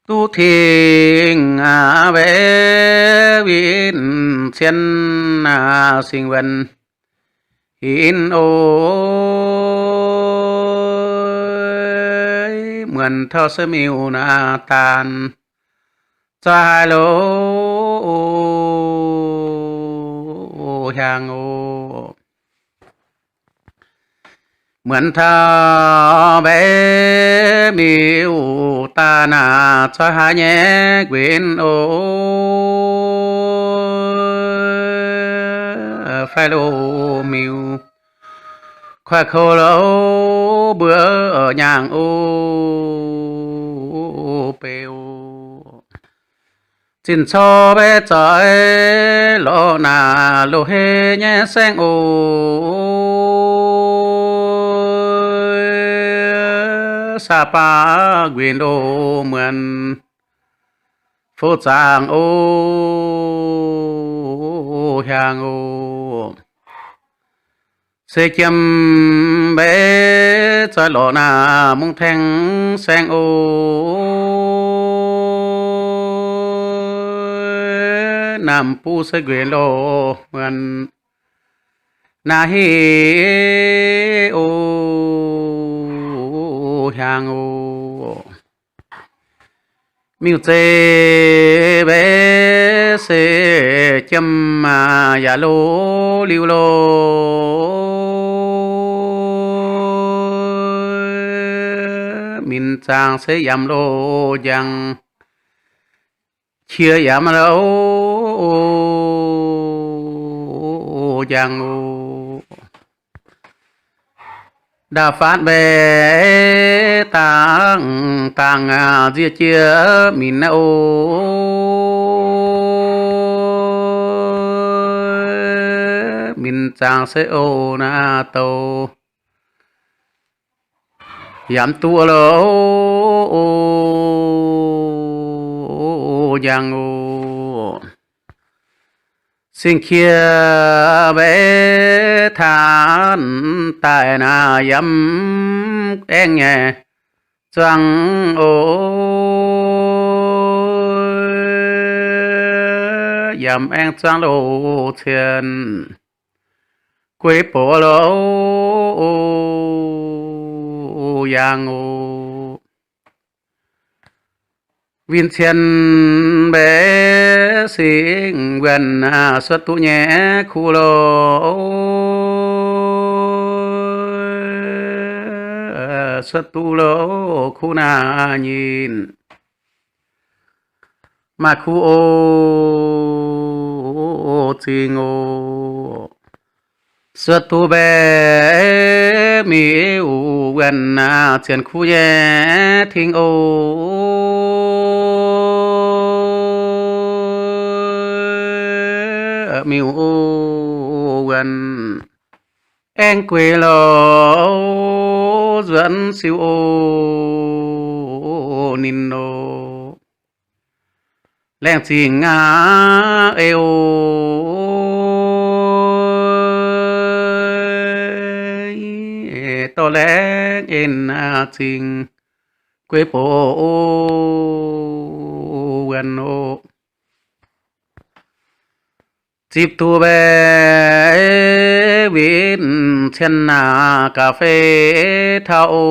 duqv tingx mbaeqv win cien singx wuonx hinv oc. Muonz taux se miuc naaiv daanh za'haaix lo hiaangx oc. Muonz taux mbaeqv miuc daanh za'haaix nyei nquenx oc. Fai lo miuc kuaaiv kouv lo mbuo nyaangx oc, beu zinh cou mbaeqv zoih lorz naaic loz-hei nyei saengv oc. Saa baav nquenx lo muonz fouv zaangc oc, hiaangx oc. Se jiem mbaeqv zoih lorz naaic mungv taeng saengv oc. Naamh buv se nquenx lo muonz naaiv heh oc, hiaangx oc. Miuc-zeiv mbaeqv se jiem yaac lo liuz lo. Minc zaangc se yamc lo njang, qiex yamc lo njang oc. Ndaauv faatv mbaeqv dangh dangh nziex jiex minc oc. Minc zaangc se oc naaiv douc yamc duqv lo njang oc. Sing-Kiev mbaeqv taanv daaih naaic yamv aengv nyei zuangx oc. Yamv aengv zuangx loz-cien gueix bouc lo yaangh oc. Win cien mbaeqv singx wuonh suotv duqv nyei kuv lo, suotv duqv lo kuv naaiv nyinh maaih kuv oc, zingh oc. Suotv duqv mbaeqv miuc wuonh zienx kuv nyei tingx oc. Miuc wuonh aengx gueix lo nzuonx siou oc, ninh oc. Laengz zingh aqv, ei oc. Dorh laengz en zingh gueix bouc wuonh oc. Zipv duqv mbaeqv win cien naaic ga'fei taux oc.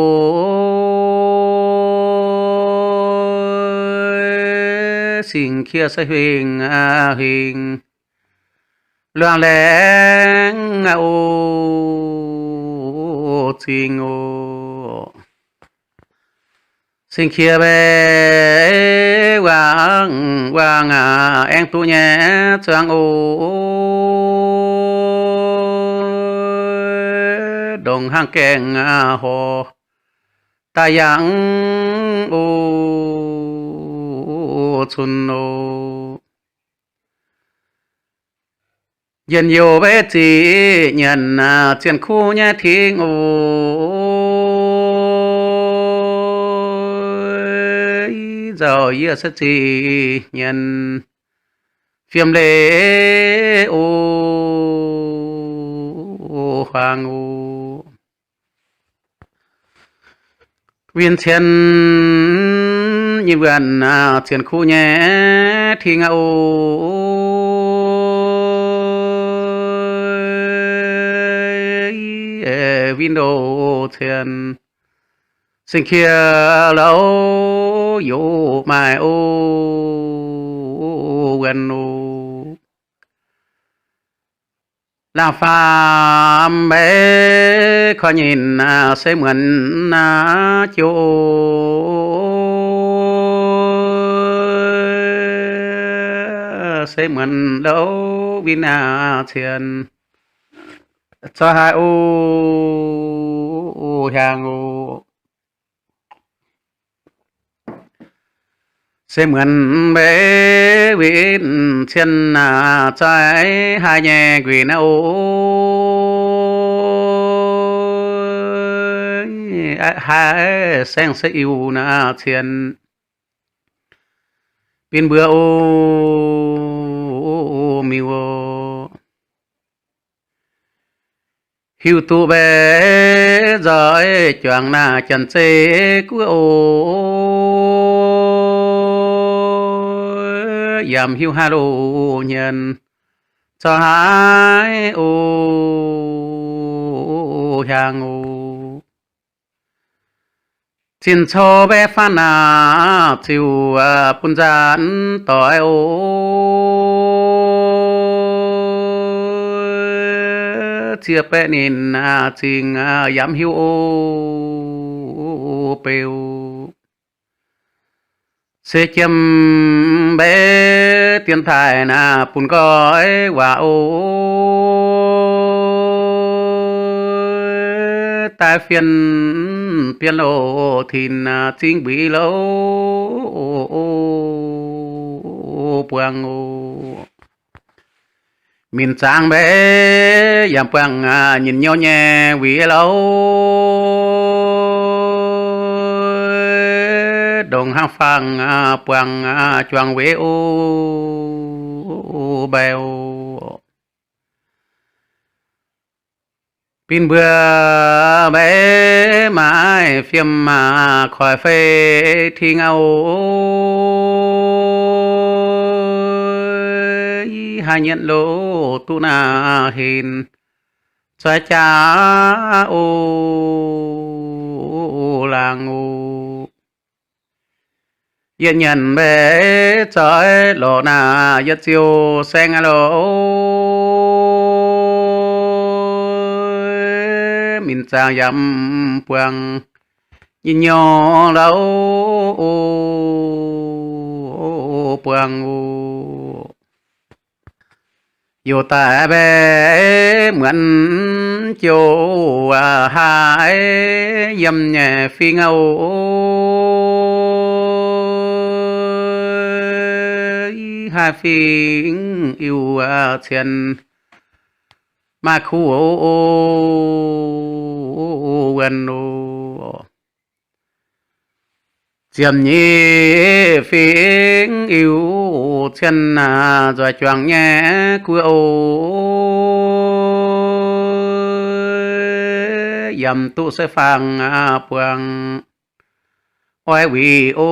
Singx Kiev se huingx huingx luangh laengz oc, zingh oc. Singx Kiev mbaeqv wangc wangc aengx duqv nyei zuangx oc. Ndongc hnangv gaengh horc daaih yangh oc, cunx oc. Njien-youh mbaeqv ziqc nyanc zienh kuv nyei tingx oc. Nzauh yie se ziqc nyanc fiem leiz oc, huaang oc. Win cien nyei wuonh, cien kuv nyei ting o, win o, cien sing kie louh yoc maaih o, wuonh o. Laangz faam mbeix korv nyinc se muonz joux, se muonz louh win cien, zoih haic o, hiaangx o. Se muonz mbeix win cien, zoih haic nyei nquin o, haiz saengv se iu naaiv cien, bin mbuo o, miuc o. Hiuv duqv mbenc nzoih juangc naaiv janx-zei guoqv o, yaac hiuv haaix loz hmien zoih haic o, hiaangx o. Zinh cou mbaeqv faanv naaic ziouc bun nzaanx doix o, zieqv baeqv ninh zingh yaac hiuv o, beu. Se jiem mbaeqv dien taaih naaic bun nqoi waac o, daaih fien bien loz tinc zingv mbu'ziex loz buangh o. Minc zaangc mbaeqv yaac buangh nyinh nyouv nyei wuic louz, ndongc hnangv faang buangh juangc wuic o, mbaih o. Bin mbuo mbaeqv maaih fiem koiv fei ting o, haaix nyitc loz duqv naaiv henv zoih jaax o, laangz o. Yietc nyanc mbaeqv zoih lorqc naaic yietc ziouc saeng loz, minc zaangc yaac buangh nyinh nyouv louz buangh o. Youc daaih mbaeqv muonz jouh haaix yiem nyei fingx o, haaix fingx iu cien maaih kuv o, wuonh o. Ziepc nyeic fingx iu cien nzoih juangc nyei guoqv o, yaac duqv se faang buangh oix wuic o,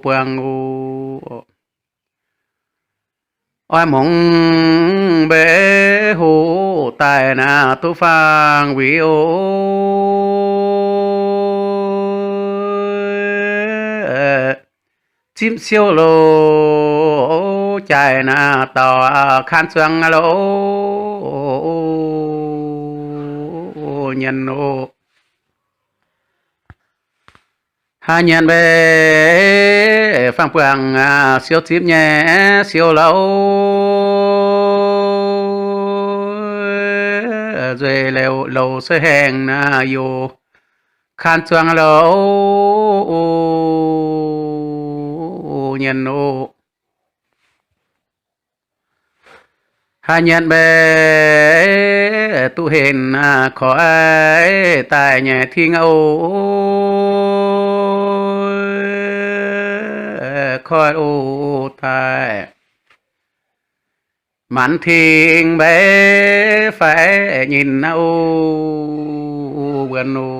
buangh o. Oix mongc mbeix hoc daaih naaic duqv faang wuic o, zipv siouv loz jaaix naaic dauh kanh zuangx loz nyanc o. Haaix nyanc mbeix faang buangh siouv zipv nyei siouv louz, nzueic louz se haengh naaic youz kanh zuangx loz nyanc o. Haaix nyanc mbeix duqv henv koiv daaih nyei ting o, koiv o daaih maanc ting mbeix fai nyinh o, wuonh o.